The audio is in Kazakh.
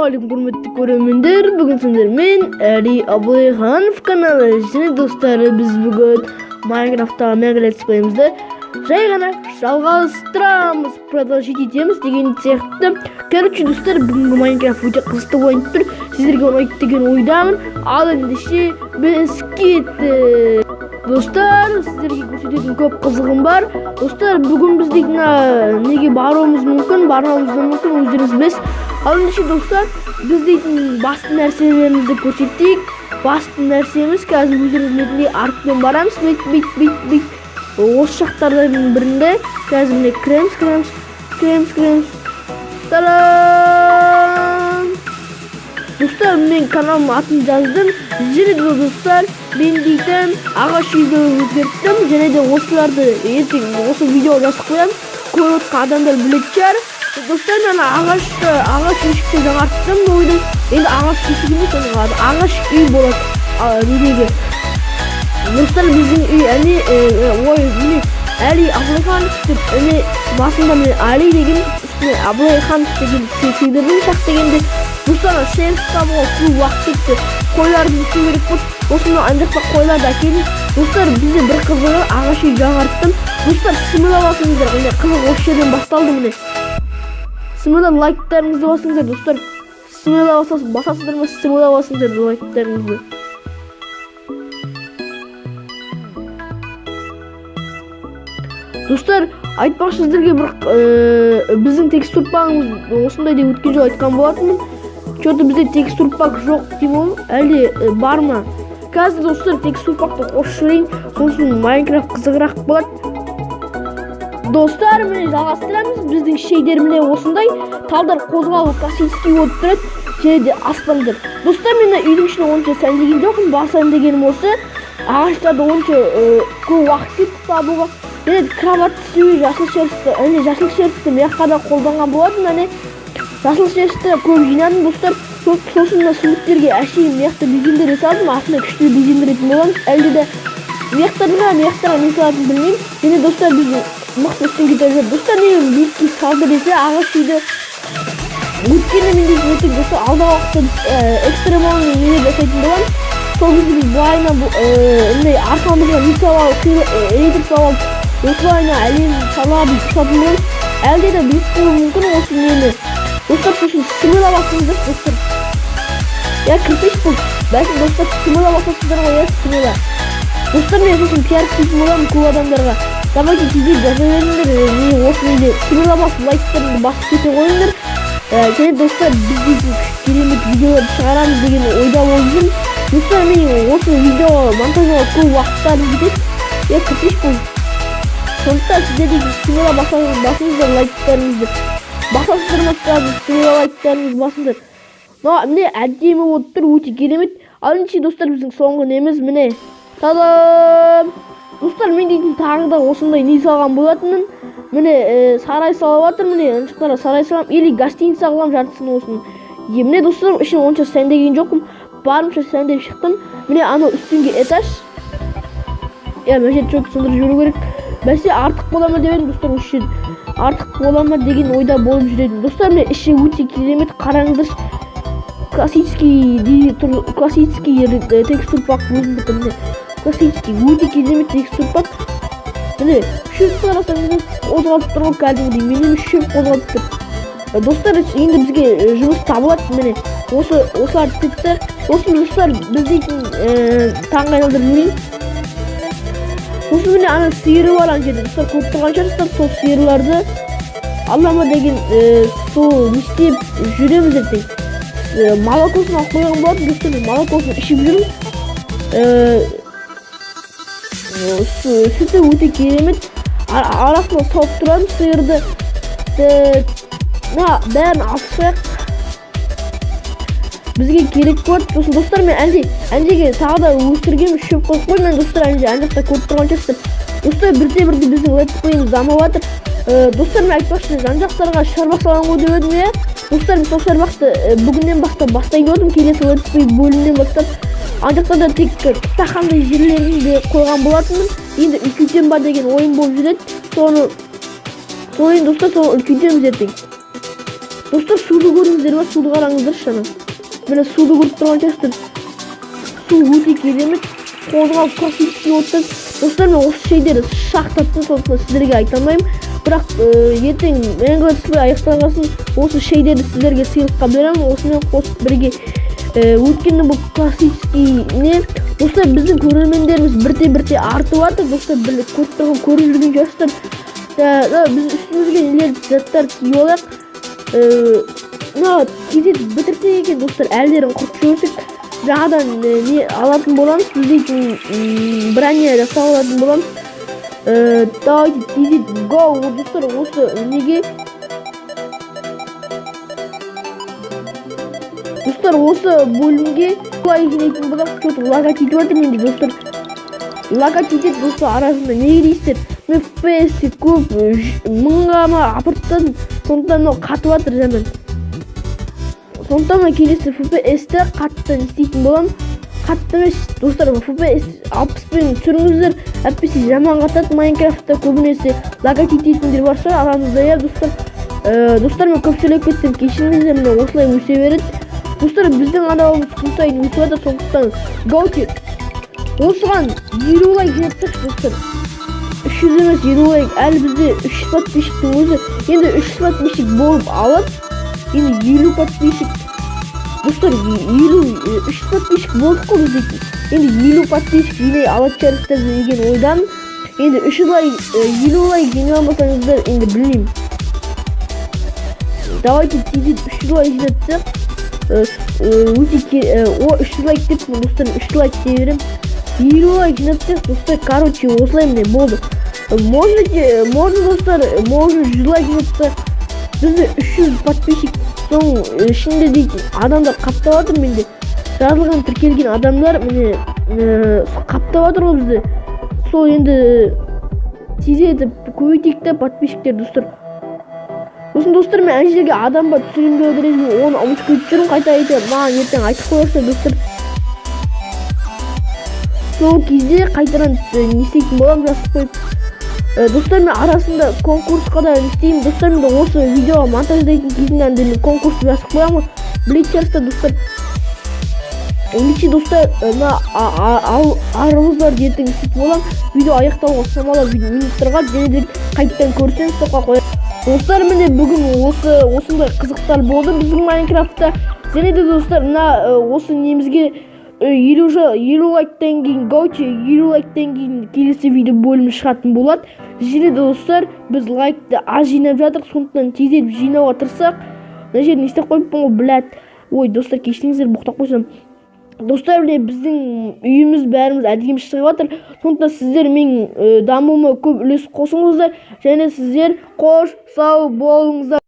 Ассалаумағалейкум, құрметті көрермендер! Бүгін сіздермен Әли Абылайханов каналы. Және, достар, біз бүгін Майнкрафттағы мега летсплейімізді жай ғана жалғастырамыз, продолжить етеміз деген сияқты. Короче, достар, бүгінгі Майнкрафт өте қызықты ойын тұр, сіздерге ұнайды деген ойдамын. Ал ендеше біз кеттік. Достар, сіздерге көрсететін көп қызығым бар. Достар, бүгін біз дейтін неге баруымыз мүмкін, бармауымыз да мүмкін, өздеріңіз білесіз. Ал ендеше, достар, біз дейтін басты нәрселерімізді көрсетейік. Басты нәрсеміз, қазір өздеріңіз білетіндей, артпен барамыз, бүйтіп, бүйтіп, бүйтіп, бүйтіп, осы жақтардың бірінде. Қазір, міне, кіреміз, кіреміз, кіреміз, кіреміз. Та-дам! Достар, мен каналымның атын жаздым. Және де, достар, мен дейтін ағаш үйді өзгерттім. Және де осыларды ертең осы видео жазып қоямын, көріп отқан адамдар білетін шығар. Достар, мен ағаш үйшікті жаңарттым ойдың. Енді ағаш үйшік емес, оның аты ағаш үй болады. Недегі, достар, біздің үй әне, ой, міне, Әли Абылайханов деп, міне, басында, міне, Әли деген, үстіне Абылайханов деген сыйдырдым шақ дегенде. Достар, шерсть табуға көп уақыт кетті, қойларды өсіру керек болды. Сосын ана жақта қойларды әкелдім. Достар, бізде бір қызығы, ағаш үй жаңарттым. Достар, смело басыңыздар, міне, қызық осы жерден басталды. Міне, смело лайктарыңызды басыңыздар. Достар, смело басасыздар ма? Смело басыңыздар лайктарыңызды. Достар, айтпақшы, сіздерге бір біздің текстур пагымыз осындай деп өткен жолы айтқан болатынмын. Че-то бізде текстур пак жоқ деймін ғой, әлде бар ма? Қазір, достар, текстур пакты қосып жіберейін, сосын Майнкрафт қызығырақ болады. Достар, міне, жалғастырамыз. Біздің шейдер, міне, осындай талдар қозғалу классический болып тұрады. Және де аспандар. Достар, мен мына үйдің ішіне онша сәндеген жоқпын, басайын дегенім осы ағаштарды онша көп уақыт кетті табуға. Және де кровать істеуге жасыл шерсті, әне, жасыл шерсті мына жаққа да қолданған болатын. Әне, жасыл шерсті көп жинадым, достар. Сосын мына суреттерге әшейін мына жақта безендіре салдым, артына күшті безендіретін боламыз. Әлде де мына жақтарға не салатынын білмеймін. Және, достар, біздің мықты үстін кетіп жүр. Достар, неге биікке салды десе ағаш үйді, өйткені мен дейтін ертең, достар, алдағы уақытта экстремальный нелер жасайтын боламыз. Сол кезде біз былайынан мындай арқамызға не салып алып, электр салып алып, осылайынан әлем салап ұшатын боламыз. Әлде де биік болуы мүмкін осы нені. Достар, сосын смело басыңыздар, достар. Иә, кірпіш бұл, бәлкім. Достар, смело басасыздар ғой, иә, смело. Достар, мен сосын пиар істейтін боламын көп адамдарға. Давайте, тезірек жаза беріңдер. Не, осы неде смело басып, лайктарыңды басып кете қойыңдар. Және, достар, біз дейтін керемет видеолар шығарамыз деген ойда болып жүрмін. Достар, мен осы видео монтажға көп уақыттарым кетеді, иә, кірпіш бұл. Сондықтан сіздер де смело басыңыздар, лайктарыңызды басасыздар ма? Қазір смело лайктарыңызды басыңдар. Мына, міне, әдемі болып тұр, өте керемет. Ал ендеше, достар, біздің соңғы неміз, міне, та-дам! Достар, мен дейтін тағы да осындай не салған болатынмын. Міне, сарай салып жатыр. Міне, ана жақтарға сарай саламын или гостиница қыламын жартысын осыны. Міне, достар, ішін онша сәндеген жоқпын, барымша сәндеп шықтым. Міне, анау үстіңгі этаж, иә, мына жерді что-то сындырып жіберу керек. Бәсе, артық бола ма деп едім, достар, осы жер артық бола ма деген ойда болып жүр едім. Достар, міне, іші өте керемет, қараңыздаршы. Классический тұр, классический текстур пак өзіндікі. Міне, классический, өте керемет текстур пак. Міне, шөп қарасаңыз, қозғалып тұр ғой кәдімгідей, мен емес, шөп қозғалып тұр. Достар, енді бізге жұмыс табылады. Міне, осы осыларды істеп, сосын, достар, біз дейтін таңға айналдырып жіберейін. Сосын, міне, ана сиыры бар ана жерде, достар, көріп тұрған шығарсыздар. Сол сиырларды ала ма деген, сол не істеп жүреміз ертең. Молокосын алып қойған болатын, достар, мен молокосын ішіп жүрмін. Сүті өте керемет. Арасында сауып тұрамын сиырды. Мына бәрін алып тастайық, бізге керек болады. Сосын, достар, мен ана жерге тағы да өсіргенмін, шөп қойып қойдым мен, достар, ана жерде, ана жақта көріп тұрған шығарсыздар. Достар, бірте бірте біздің летсплейіміз дамып жатыр. Достар, мен айтпақшы, жан жақтарға шарбақ саламын ғой деп едім, иә. Достар, мен сол шарбақты бүгіннен бастап бастайын деп отырмын, келесі летсплей бөлімнен бастап. Ана жақта да тек кітапхандай жерлерін де қойған болатынмын, енді үлкейтемін ба деген ойым болып жүреді. Соны сол енді, достар, сол үлкейтеміз ертең. Достар, суды көрдіңіздер ма? Суды қараңыздаршы ана. Міне, суды көріп тұрған шығарсыздар. Су өте керемет қозғалып, классический болып тұр. Достар, мен осы шейдерді шақтаттым, сондықтан сіздерге айта алмаймын. Бірақ ертең мәңгі летсплей аяқталған соң осы шейдерді сіздерге сыйлыққа беремін, осымен қосып бірге. Өйткені бұл классический не. Достар, біздің көрермендеріміз бірте бірте артып жатыр. Достар, көріп тұрған, көріп жүрген шығарсыздар. Да, біз үстімізге нелер, заттар киіп алайық. Мына тездетіп бітірсек екен, достар, әлдерін құртып жіберсек, жаңадан не алатын боламыз біз дейтін, броня жасап алатын боламыз. Давайте тездетіп, го, достар, осы неге, достар, осы бөлімге лайк жинайтын болсақ. Че-то лагать етіп жатыр менде, достар, лагать етеді, достар, арасында. Неге дейсіздер? Мен FPS көп, 1000-ға ма апарып тастадым, сондықтан мынау қатып жатыр жаман. Сондықтан мен келесі FPS-ті қатты не істейтін боламын. Қатты емес, достар, FPS 60-пен түсіріңіздер, әйтпесе жаман қатады. Майнкрафтта көбінесе лагать ететіндер бар шығар арамызда, иә, достар? Достар, мен көп сөйлеп кетсем, кешіріңіздер. Міне, осылай өсе береді, достар. Біздің аралымыз күн сайын өсіп жатыр, сондықтан давайте осыған 50 лайк жинатсақшы, достар. 300 емес, 50 лайк. Әлі бізде 300 подписчиктің өзі, енді 300 подписчик болып алып, енді 50 подписчик, достар, 50, 300 подписчик болдық қой біз дейтін. Енді 50 подписчик жинай алатын шығарсыздар деген ойдамын. Енді 300 лайк, 50 лайк жинай алмасаңыздар, енді білмеймін. Давайте тездетіп 300 лайк жинатсақ, өте о, 300 лайк деппін, достар, 300 лайк дей беремін. 50 лайк жинатсақ, достар, короче, осылай, міне, болды. Можете, можно, достар, можно 100 лайк жинатсақ. Бізде 300 подписчик, соның ішінде дейтін адамдар қаптап жатыр. Менде жазылған, тіркелген адамдар, міне, қаптап жатыр ғой бізде. Сол енді тездетіп көбейтейік та подписчиктер, достар. Сосын, достар, мен ана жерге адам бар түсіремін деп отыр едім, оны ұмытып кетіп жүрмін. Қайта айтамын, маған ертең айтып қоясыздар, достар. Сол кезде қайтадан не істейтін боламын, жазып қойып. Достар, мен арасында конкурсқа да не істеймін. Достар, мен де осы видеоға монтаждайтын кезінде андай мен конкурс жазып қоямын ғой, білетін шығарсыздар, достар. Ендеше, достар, мына арбуздарды ертең істейтін боламын. Видео аяқталуға шамалы минуттар қалды, және де қайтадан көрсем, стопқа қоямын. Достар, міне, бүгін осы осындай қызықтар болды біздің Майнкрафтта. Және де, достар, мына осы немізге 50 лайктан кейін, короче, 50 лайктан кейін келесі видео бөлімі шығатын болады. Және де, достар, біз лайкты аз жинап жатырмық, сондықтан тездетіп жинауға тырыссақ. Мына жерде не істеп қойыппын ғой, блядь? Ой, достар, кешіріңіздер, боқтап қойсам. Достар, міне, біздің үйіміз, бәріміз әдемі шығып жатыр. Сондықтан сіздер менің дамуыма көп үлес қосыңыздар және сіздер қош сау болыңыздар.